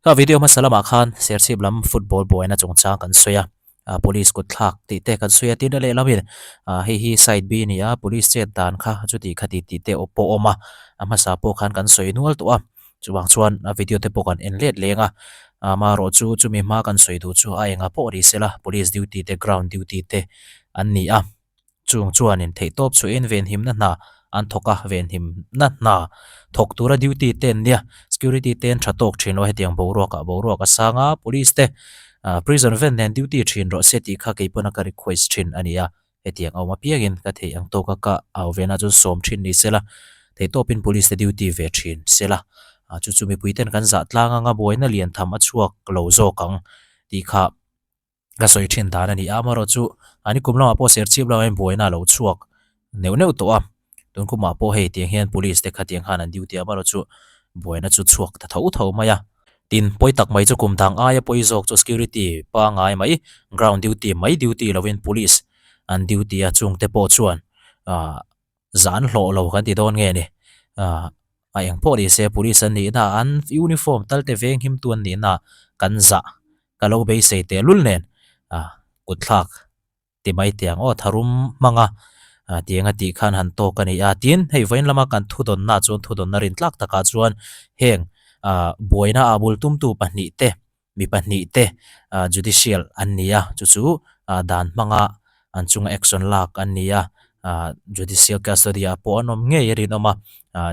Kha video hmasa lamah khan Serchhip lam football buaina chungchang kan sawi a, police kut thlak tih te kan sawi a, tin a lehlamin hei hi side B a ni a, police chet dan kha chuti khati tih te pawh a awm a, a hmasa pawh khan kan sawi nual tawh a, chuvang chuan a video te pawh kan en let leng a, amaherawh chu chumi hma kan sawi duh chu a engah pawh ni sela police duty te ground duty te an ni a. Chung chuanin theihtawp chhuahin venhimna hna an thawk a, venhimna hna thawk tura duty te an nia, security te an tha tawk thin lo a, hetiang boruakah boruak a sang a, police te prison ven nen duty thin rawh se tih kha kei pawna ka request thin a ni a, hetiang a awm apiangin ka theih ang tawka ka au vena chuan sawm thin ni sela, theihtawpin police te duty ve thin sela, chu chu mipui ten kan zah tlang anga buaina lian tham a chhuak lo zawk ang tih kha. Ka sawi thin dan a ni a, amaherawh chu a ni kum lamah pawh Serchhip lamah hian buaina a lo chhuak neuh neuh tawh a, tun kumah pawh hei tiang hian police te khatiang khan an duty a, amaherawh chu buaina chu chhuak ta tho tho mai a. Tin, pawi tak mai chu kum dang aia pawi zawk chu security pangai mai, ground duty mai duty lovin police an duty a, chungte pawh chuan ah zan hlawh lo kan ti dawn nge ni ah a eng pawh ni se police an nihna an uniform tal te veng him tu an nihna kan zah ka lo beisei teh lul nen ah kut thlak ti mai teh ang aw tharum hmanga ah tiang a tih khan han tawk a ni a tin hei vawiin lama kan thudawnna chuan thudawnna rin tlak takah chuan heng ah buaina ah bul tumtu pahnih te Mi pahnih te judicial an ni a, chu chu dan hmanga an chunga action lak an ni a, judicial custody ah pawh an awm ngei a rinawm a,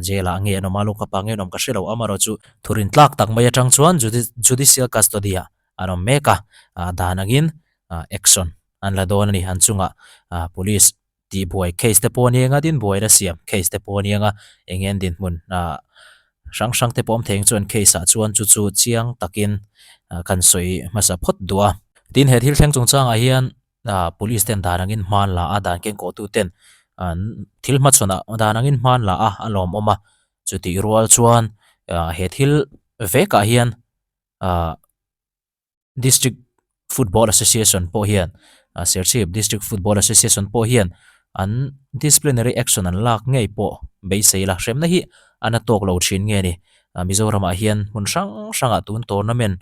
jail ah ngei an awm a, lawkap ah ngei an awm ka hre lo amaherawh chu thurin tlak tak mai atang chuan judicial custody ah an awm mek a, dan angin action an la dawn a ni, an chungah police Tihbuai case te pawh a ni anga tin buaina siam case te pawh a ni anga eng nge an dinhmun ah hrang hrang te pawh awm thei ang chuan case ah chuan chu chu chiang takin kan sawi hmasa phawt duh a. Tin he thil thleng chungchangah hian ah police ten dan angin hma an la a dan kengkawh tu ten an thil hmachhawn ah dan angin hma an la a a lawmawm a chutih rual chuan ah he thil vekah hian ah. District Football Association pawh hian Serchhip District Football Association pawh hian an disciplinary action an lak ngei pawh beisei la hremna hi a na tawk lo thin nge ni. Mizoramah hian hmun hrang hrangah tun tournament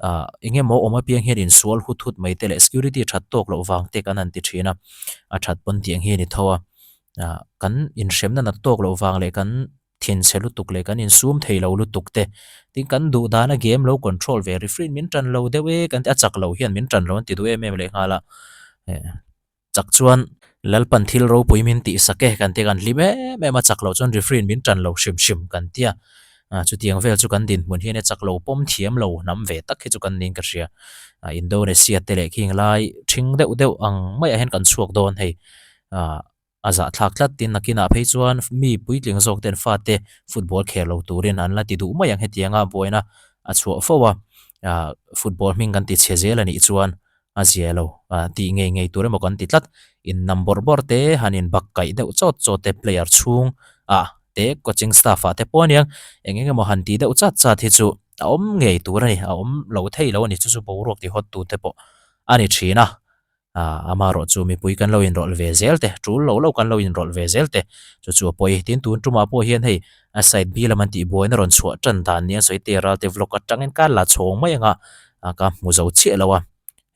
ah eng emaw awm apiang hian insual hut hut mai te leh security that tawk loh vang te kan han ti thin a, a that pawn tih ang hi a ni tho a. Kan inhremna nat tawk loh vang leh kan thinchhe lutuk leh kan insum thei lo lutuk te, tin kan duh dana game lo control ve referee in min tan lo deuh e kan ti a chak lo hian min tan lo an ti duh em em leh nghal a, chak chuan Lalpan thil ropui min tih sak e kan ti a kan hlim em em a chak loh chuan referee in min tan lo hrim hrim kan ti a, chutiang vel chu kan dinhmun hian e chak lo pawm thiam lo hnam ve tak hi chu kan niin ka hria, Indonesia te leh khing lai thing deuh deuh ang maiah hian kan chhuak dawn hei ah. A zahthlak tlat tin nakinah phei chuan mi puitling zawk ten fate football khel lo turin an la ti duh mai ang hetianga buaina a chhuah fo a, ah football hming kan ti chhe zel a nih chuan a zia lo ah tih ngei ngei tur emaw kan ti tlat in nam bawrh bawrh te han in bak kaih deuh chawt chawt te player chhung ah te coaching staff ah te pawh aniang eng eng emaw han tih deuh chat chat hi chu a awm ngei tur a ni a awm lo thei lo a ni chu chu boruak ti hawt tu te pawh a ni thin a. Ah, amaherawh chu mipui kan lo inrawlh ve zel te, tul lo lo kan lo inrawlh ve zel te, chu chu a pawi. Tin, tun tumah pawh hian hei a side B lam an tih buaina rawn chhuah tan dan nia sawi te ral te vlog atangin ka la chhawng mai anga ka hmu zo chiah lo a,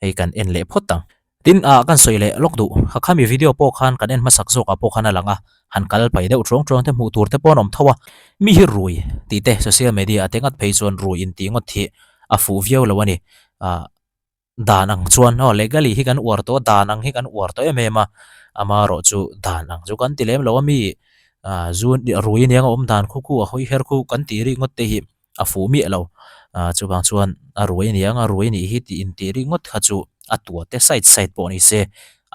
hei kan en leh phawt ang. Tin, ah kan sawi leh lawk duh, kha khami video pawh khan kan en hmasak zawkah pawh khan a lang a, han kal pai deuh thuang thuang te hmuh tur te pawh an awm tho a, mi hi rui tih te social media ah te ngat phei chuan rui intih ngawt hi a fuh viau lo a ni. Ah. Dan ang chuan aw legally hi kan uar tawh a dan ang hi kan uar tawh em em a amaherawh chu dan ang chu kan ti lem lo a mi ah zu rui aniang a awm dan khu khu a hawi her khu kan tih rik ngawt te hi a fuh miah lo ah chuvang chuan a rui aniang a rui anih hi tih intih rik ngawt kha chu a tua te side side pawh ni se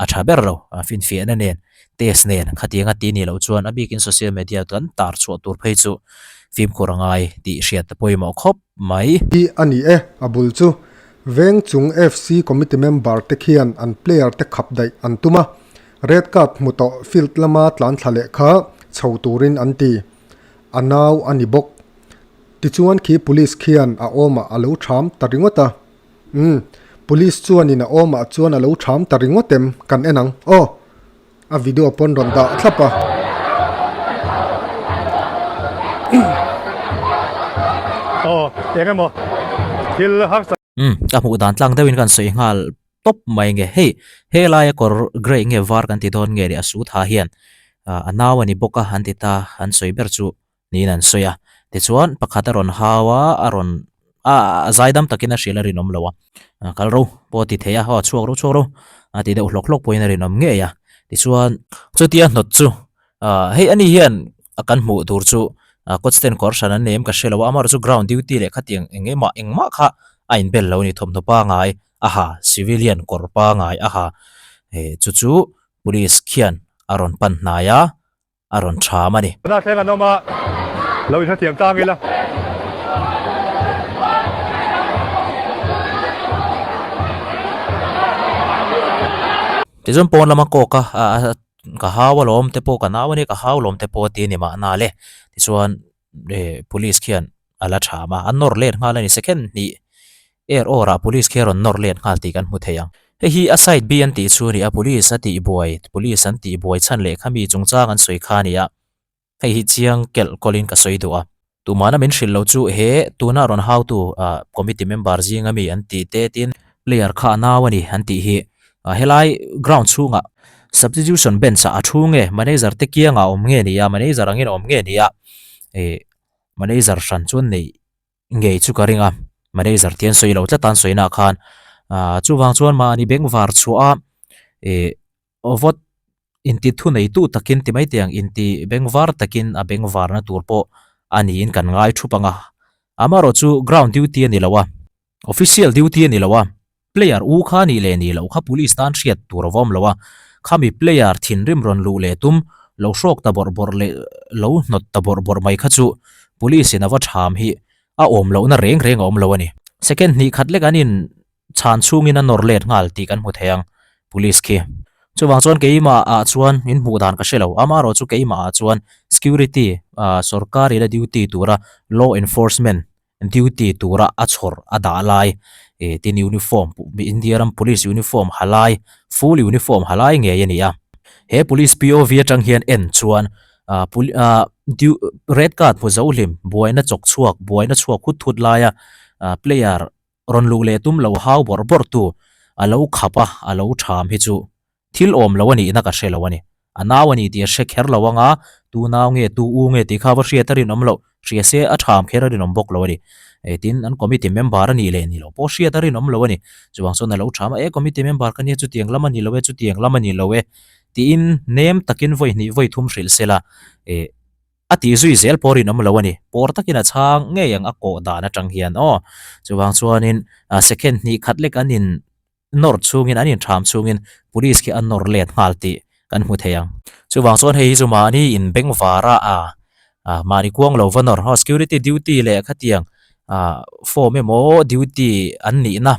a tha ber lo a finfiahna nen test nen khatiang a ti nih loh chuan a bikin social media kan tar chhuah tur phei chu fimkhur a ngai tih hriat a pawimawh khawp mai. Hi a ni e, a bul chu Veng chung FC committee member te khian an player te khap daih an tum a, red card hmu tawh field lama tlan thla leh kha chho turin an ti. A nau a ni bawk. Tichuan khi police khian a awmah a lo tham ta ringawt a. Umm, police chuanin a awmah chuan a lo tham ta ringawt em kan en ang aw. A video pawn rawn dah thlap a. Aw, eng emaw? Thil harsa. Umm ka hmuh dan tlang deuhin kan sawi nghal tawp mai nge hei helaia kawr grey nge var kan ti dawn nge leh a sut ha hian a nau a ni bawk a an ti ta an sawi ber chu niin an sawi a tichuan pakhat a rawn hau a a rawn a zaidam takin a hrilh a rinawm lo a kal ro pawh a ti thei a aw chhuak ro chhuak ro a ti deuh hlawk hlawk pawhin a rinawm ngei a tichuan chutia hnawt chu Ah hei ani hian a kan hmuh tur chu ah coach ten kawr hran an nei em ka hre lo a amaherawhchu chu ground duty leh khatiang eng engmah engmah kha a inbel lo a ni thawmhnaw pangai a ha civilian kawr pangai a ha eh chu chu police khian a rawn pan hnai a a rawn tham a ni. Tuna thleng an awm a, lo inhrethiam tlang ila. Tichuan pawn lama kawk a ah Ka hau alawm te pawh ka nau ania ka hau alawm te pawh a ti a ni mahna le. Tichuan eh police khian a la tham a, a nawr let nghal a ni. Second hnih air awr ah police khi a rawn nawr let nghal tih kan hmu thei ang. Hei hi a side B an tih chu a ni a, police a tihbuai, police an tihbuai chhan leh kha mi chungchang an sawi kha a ni a. Hei hi chiang kelh kawlin ka sawi duh a. Tumahna min hrilh lo chu he tuna rawn hautu committee member zinga mi an tih te tin player kha a nau a ni an tih hi helai ground chhungah substitution bench ah a thu nge manager te kiangah a awm nge ni a manager angin a awm nge ni a ih manager hran chuan neih ngei chu ka ring a manager te an sawi lo tlat a an sawi naah khan ah chuvang chuan mahni bengvar chhuah a ih Vawt inti thu neitu takin ti mai teh ang inti bengvar takin a bengvarna tur pawh a niin kan ngai thup ang a. Amaherawh chu ground duty a ni lo a, official duty a ni lo a, player u kha nih leh nih loh kha police tan hriat tur a vawm lo a, khami player thinrim rawn luh leh tum lo hrawk ta bawrh bawrh leh lo hnawt ta bawrh bawrh mai kha chu police in a va tham hi a awm lohna reng reng a awm lo a ni. Second hnih khat lek an in chhan chhungin a nawr let nghal tih kan hmu thei ang police khi. Chuvang chuan keimah ah chuan in hmuh dan ka hre lo, amaherawh chu keimah ah chuan security ah sorkar ila duty tura law enforcement duty tura a chhawr a dah lai eh tin uniform India ram police uniform ha lai full uniform ha lai ngei a ni a. He police POV atang hian en chuan ah ah red card hmu zo hlim buaina chawk chhuak buaina chhuak hut hut laia ah player Rawn luh leh tum lo hau bawrh bawrh tu a lo khap a, a lo tham hi chu thil awm lo a nihna ka hre lo a ni. A nau a ni tih a hre kher lo anga, tu nau nge, tu u nge tih kha va hriat a rinawm loh, hria se a tham kher a rinawm bawk lo a ni. E tin, an committee member a nih leh nih loh pawh hriat a rinawm lo a ni. Chuvang chuan a lo tham a, e committee member ka nia chutiang lam a ni lo e, chutiang lam a ni lo e tiin nem takin vawi hnih vawi thum hrilh se la, e. A tih zui zel pawh rinawm lo a ni. Pawr takin a chhang ngei ang a kawh dan atang hian aw. Chuvang chuanin second hnih khat lek an in nawr chungin an in tham chungin police khi a nawr let nghal tih kan hmu thei ang. Chuvang chuan hei hi chu mahni in bengvar a a mahni kuang lo va nawr security duty leh khatiang form emaw duty an nihna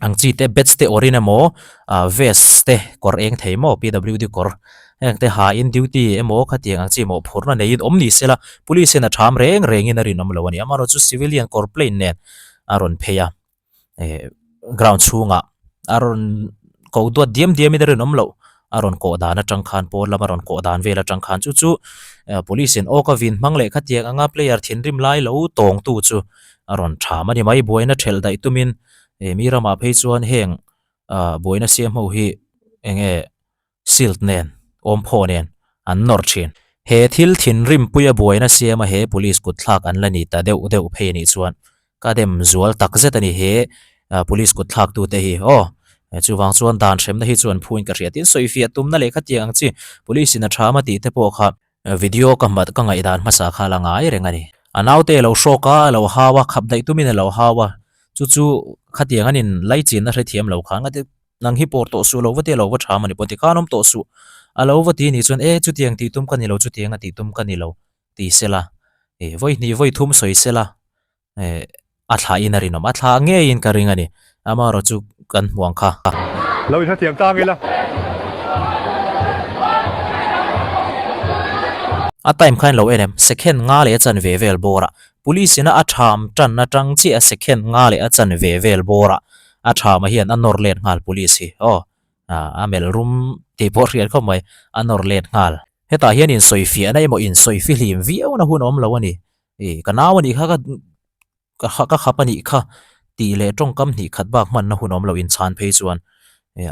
Ang chi te badge te awrh in emaw ah vest te kawr eng thei maw PWD kawr heng te ha in duty emaw khatiang ang chi mawhphurhna neiin awm ni sela police hian a tham reng rengin a rinawm lo a ni amaherawhchu civilian kawr plain nen a rawn phei a eh ground chhungah a rawn ko duat diam diam in a rinawm loh a rawn kawh dan atang khan pawn lama rawn kawh dan vel atang khan chu chu police in aw ka vin hmang leh khatiang anga player thinrim lai lo tawng tu chu a rawn tham a ni mai buaina thelh daih tumin He mi ramah phei chuan heng ah buaina siam ho hi eng nge shield nen awmphaw nen an nawr thin. He thil thinrim puia buaina siama he police kut thlak an la ni ta deuh deuh phei anih chuan ka dem zual tak zet a ni he police kut thlak tute hi aw chuvang chuan dan hremna hi chu an phuin ka hria tin sawifiah tumna leh khatiang ang chi police in a tham a tih te pawh kha Video ka hmat ka ngaihdan hmasa kha la ngai reng a ni. A naute a lo hrawk a, a lo hau a, khap daih tumin a lo hau a. Chu chu khatiang an in laichinna hrethiam lo khan ka ti, nang hi pawr tawh suh lo va ti a lo va tham a ni pawh ti khan awm tawh suh. A lo va ti nih chuan e chutiang tih tum ka ni lo, chutiang a tih tum ka ni lo ti sela, e vawi hnih vawi thum sawi sela Eh, a thla in a rinawm. A thla ngeiin ka ring a ni. Amaherawh chu kan hmu ang kha. Lo inhrethiam tang ila. A time kha in lo en em? Second nga leh a chanve vel bawrah. Police ina a tham tan atang chiah a second nga leh a chanve vel bawrah a thama hian a nawr let nghal police hi. Aw, a melh rum tih pawh hriat khawp mai. A nawr let nghal. Hetah hian insawifiahna emaw insawi fihlim viauna hun a awm lo a ni. Ih ka nau a nih kha ka ka ka khap a nih kha tih leh tawngkam hnih khat bak hmanna hun awm lo inchhan phei chuan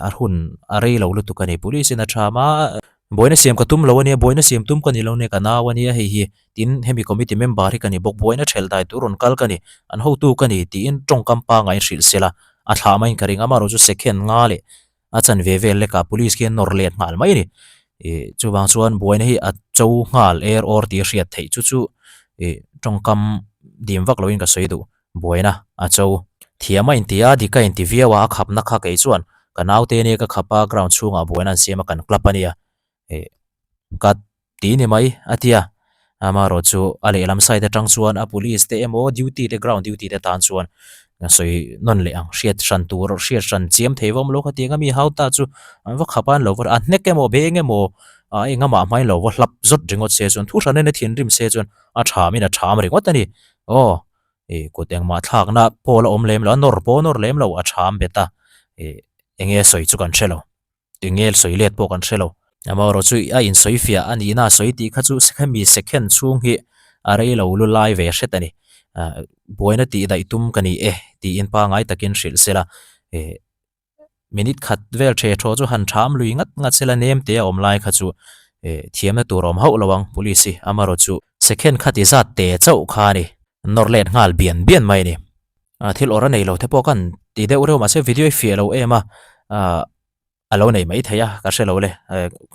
a hun a rei lo lutuk a ni. Police in a tham a, buaina siam ka tum lo a nia, buaina siam tum ka ni lo nia, ka nau a nia hei hi, tin hemi committee member hi ka ni bawk, buaina thelh dai tur rawn kal ka ni, an hotu ka ni tiin tawngkam pangai hrilh se la, a thlah maiin ka ring a, amaherawhchu chu second nga leh a chanve vel lekah police khian nawr let nghal mai a ni. Ih chuvang chuan buaina hi a cho nghal er awr tih a hriat theih chu chu ih tawngkam dim vak loin ka sawi duh buaina a cho. Thiam a inti a, dik a inti viau a, a khapna kha kei chuan ka naute ania ka khap a, ground chhungah buaina an siam a kan club ania ih ka Ti ni mai, a ti a. Amaherawh chu a lehlam side atang chuan a police te emaw duty te ground duty te tan chuan sawi nawn leh ang. Hriat hran tur, hriat hran chiam thei vawm lo khatiang a mi hau ta chu an va khap a, an lo va a hnek emaw beng emaw a engamah hmain lo va hlap zawt ringawt se chuan thu hran en a thinrim se chuan a thamin a tham ringawt a ni. Aw, ih kut engmah thlakna pawh la awm lem lo, a nawr pawh a nawr lem lo, a tham bet a, ih enge sawi chu kan hre lo. Enge sawi let pawh kan hre lo. Amaherawh chu a insawi fiah a nihna a sawi tih kha chu hemi second chhung hi a rei lo lu lai ve hret a ni. Buaina tih daih tum ka ni e tiin pangai takin hrilh sela. Minute khat vel the thaw chu han tham lui ngat ngat sela nem te a awm lai kha chu thiamna tur a awm hauh lo ang police hi. Amaherawh chu second khati zat te chauh kha a ni. Nawr let nghal bian bian mai a ni. Thil awrh a nei lo te pawh khan ti deuh reuh mahse video hi fiah lo em a a lo nei mai thei a ka hre lo le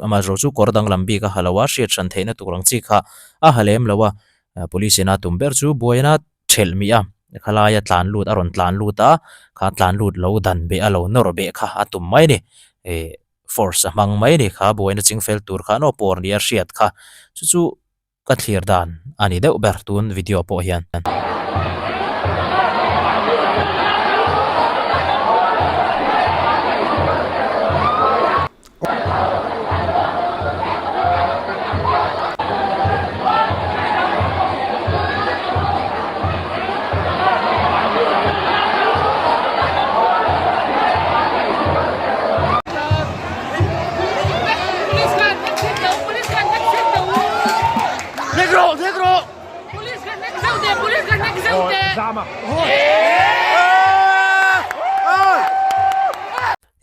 amaherawh chu kawr danglam bik a ha lo a hriat hran theihna tur ang chi kha a ha lem lo a police in a tum ber chu buaina thelh mih a khalaia tlan lut a rawn tlan lut a kha tlan lut lo dan beh a lo nawr beh kha a tum mai a ni eh force a hmang mai a ni kha buaina chingfel tur kha an awpawr nia hriat kha chu chu. Ka thlir dan a ni deuh ber tun video pawh hian.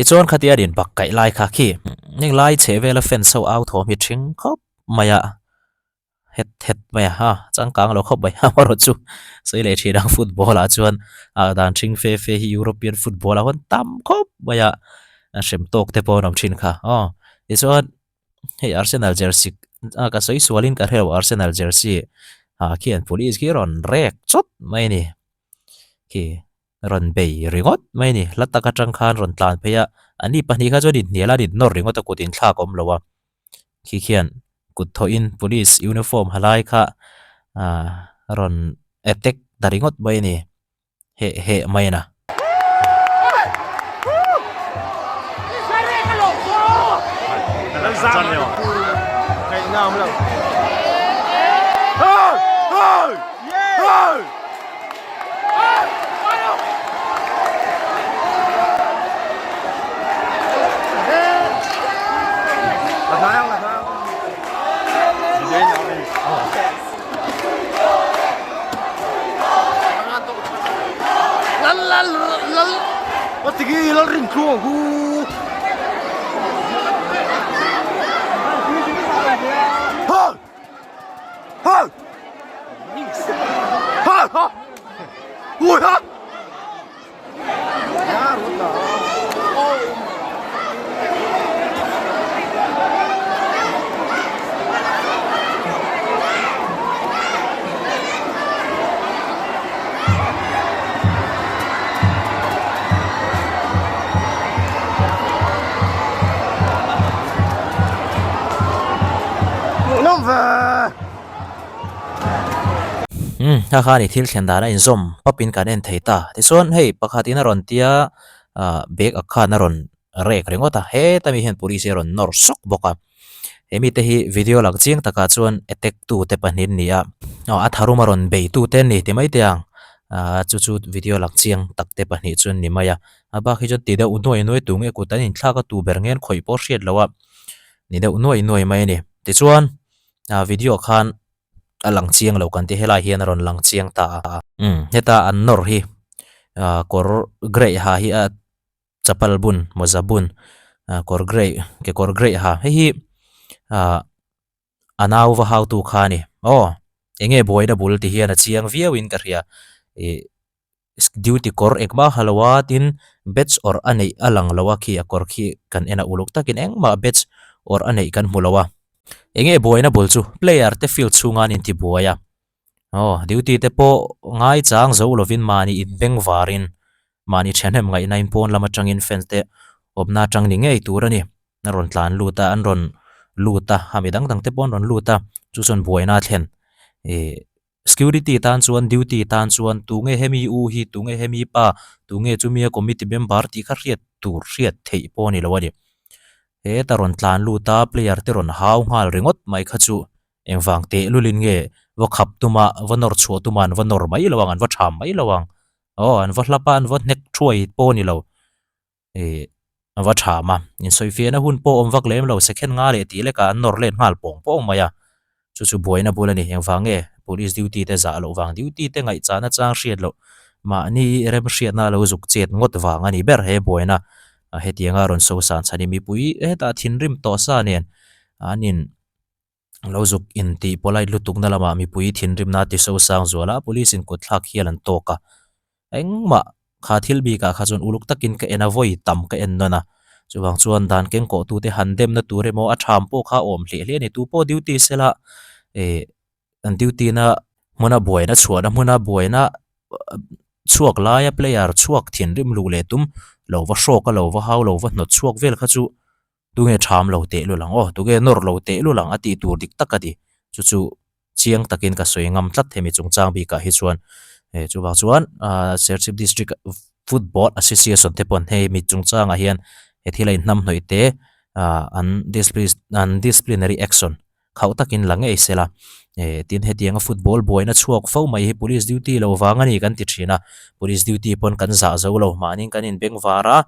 Tichuan khatia rin bak kaih lai kha khi heng lai chheh vela fence ho au thawm hi thing khawp mai a. Het het mai a ha changkang lo khawp mai a amaherawh chu sawi leh thin ang football ah chuan ah dan hring fe fe hi European football ah huan tam khawp mai a a hrem tawk te pawh an awm thin kha aw tichuan hei Arsenal jersey a ka sawi sual in ka hrelo Arsenal jersey ah khian police khi rawn rek chawt mai a ni khi rawn bei ringawt mai a ni hla tak atang khan rawn tlan phei a an ni pahnih kha chuan inhnial a an innawr ringawt a kut inthlak a awm lo a. Khi khian kut thawhin police uniform ha lai kha ah rawn attack ta ringawt mai a ni heh heh mai a na. Umm kha kha ni thil thlen dan a inzawm pap in kan en thei ta tichuan hei pakhat in a rawn tia ah bag ak khan a rawn rek ringawt a heta mi hian police hi a rawn nawr sawk bawk a he mite hi video lang chiang takah chuan attack tu te pahnih an ni a aw a tharum a rawn bei tu te an ni ti mai te ang ah chu chu video lang chiang tak te pahnih chu an ni mai a a bak hi chuan ti deuh nuai nuai tu nge kut an inthlak a tu ber nge an khawih pawh hriat loh a ni deuh nuai nuai mai a ni tichuan ah video khan a lang chiang lo kan ti helai hian a rawn lang chiang ta a umm heta an nawr hi. Kawr grey ha hi a chapal bun mawza bun kawr grey kekawr grey ha hei hi ah a nau va hautu kha a ni aw eng nge buaina bul ti hian a chiang viau in ka hria ih duty kawr engmah ha lo a tin batch awrh a neih a lang lo a khi a kawr khi kan en a uluk takin engmah batch awrh a neih kan hmu lo a eng nge buaina bul chu player te field chhunga an intibuai a. Aw, duty te pawh ngaichang zo lovin mahni inbeng varin mahni thahnem ngaihnain pawn lam atangin fans te awmna atang ni ngei tur a ni. A rawn tlan lut a, an rawn lut a, a mi dang dang te pawh an rawn lut a, chu chuan buaina a thlen. Ih security tan chuan duty tan chuan tunge hemi u hi, tunge hemi pa, tunge chumia committee member tih kha hriat tur hriat theih pawh a ni lo a ni. Heta rawn tlan lut a, player te rawn hau nghal ringawt mai kha chu Engvang teh lulin nge va khap tuma va nawr chhuah tuma an va nawr mai lo ang, an va tham mai lo ang. Aw, an va hlap a, an va hnek thuai pawh a ni lo. Ih, a va tham a, insawifiahna hun pawh awm vak lem lo, second nga leh tih lekah an nawr let nghal pawng pawng mai a. Chu chu buaina bul a ni. Engvang nge police duty te zah loh vang, duty te ngaihchahna chang hriat loh, mahni remhriatna a lo zuk chet ngawt vang a ni ber he buaina. Hetianga rawn sosan chhan hi mipui hetah thinrim tawh sa nen an in. Lo zuk in tih polite lutuk na lamah mipui thinrimna ti so sang zual a, police in kut thlak hial an tawk a. Engmah kha thil bikah kha chuan uluk takin ka en a, vawi tam ka en nawn a. Chuvang chuan dan keng kawh tute han demna tur emaw a tham pawh kha awm hliah hliah a ni. Tu pawh duty sela eh an duty na hmuna buaina chhuahna hmuna buaina chhuak laia player chhuak thinrim luh leh tum lo va hrawk a lo va hau lo va hnawt chhuak vel kha chu Tunge tham lo teh lul ang aw, tunge nawr lo teh lul ang a tih tur dik tak a ti. Chu chu chiang takin ka sawi ngam tlat hemi chungchang bikah hi chuan. Eh chuvang chuan ah Serchhip District Football Association te pawn hei mi chungchangah hian he thil a inhnamhnawih te ah an an disciplinary action Khauh takin la ngei sela. Eh, tin hetianga football buaina chhuak fo mai hi police duty lo vang a ni kan ti thin a. Police duty pawn kan zah zo lo, mahniin kan inbeng var a,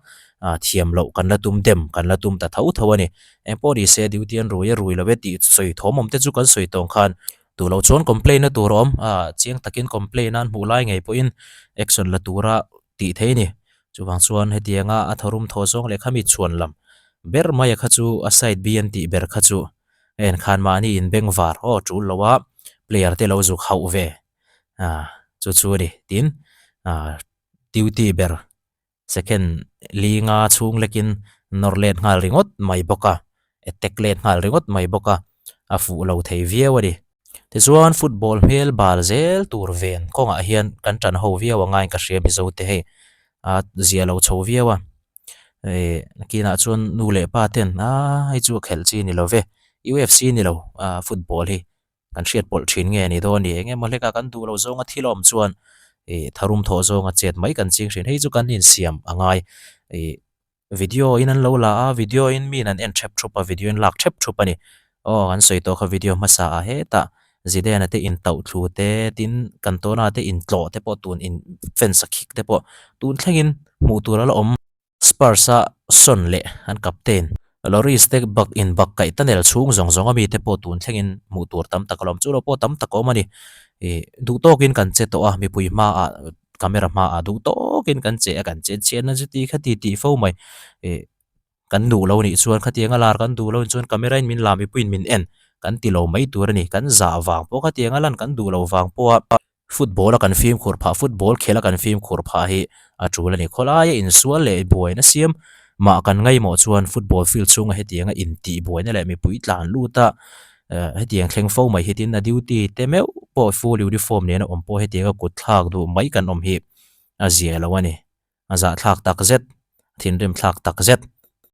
ah thiam loh kan la tum dem kan la tum ta tho tho a ni. Engpawh ni se duty an rui a rui lo e tih sawi thawm awm te chu kan sawi tawng khan duh loh chuan complaint na tur a awm, ah chiang takin complaint a an hmuh lai ngei pawhin action la tura tih theih a ni. Chuvang chuan hetianga a tharum thaw zawng leh khami chhuan lam ber mai a kha chu a side B an tih ber kha chu A en khan mahni in beng var aw tul lo a player te lo zuk hauh ve ah chu chu a ni tin ah duty ber second linga chhung lekin nawr let nghal ringawt mai bawk a attack let nghal ringawt mai bawk a a fuh lo thei viau a ni. Tichuan football hmel bal zel tur ven kawngah hian kan tan ho viau a ngaiin ka hria Mizo te hei a zia lo chho viau a. Eh nakinah chuan nu leh pa ten ah hei chu a khelh chi ni lo ve UFC ni lo ah football hi kan hriat pawlh thin nge ni dawn ni eng emaw hlekah kan duh loh zawnga thil a awm chuan eh tharum thawh zawnga chet mai kan ching thin hei chu kan insiam a ngai eh video in an lo la a video in mi in an en thep thup a video in lak thep thup a ni aw kan sawi tawh kha video hmasa ah hetah Zidane-a te intauh thlu te tin Cantona te intlawh te pawh tun in fence a khik te pawh tun thlengin hmuh tur a la awm. Spurs-a Son leh an captain Lloris te bak in bak kaih tunnel chhung zawng zawng a mite pawh tun thlengin hmuh tur tam tak a la awm. Chu lo pawh tam tak a awm a ni. Ih duh tawkin kan che tawh a mipui hmaah camera hmaah duh tawkin kan che a kan che chian a chuti khati tih fo mai. Ih. Kan duh lo nih chuan khatianga lar kan duh lo nih chuan camera in min la mipuiin min en kan ti lo mai tur a ni. Kan zah vang pawh khatianga lan kan duh lo vang pawha football a kan fimkhur phah, football khel a kan fimkhur phah hi a tul a ni. Khawlaia insual leh buaina siam mah kan ngaimawh chuan football field chhunga hetianga intih buaina leh mipui tlan lut a hetiang thleng fo mai hi tin a duty te meuh pawh full uniform nena awm pawh hetianga kut thlak duh mai kan awm hi a zia lo a ni. A zahthlak tak zet, thinrim thlak tak zet.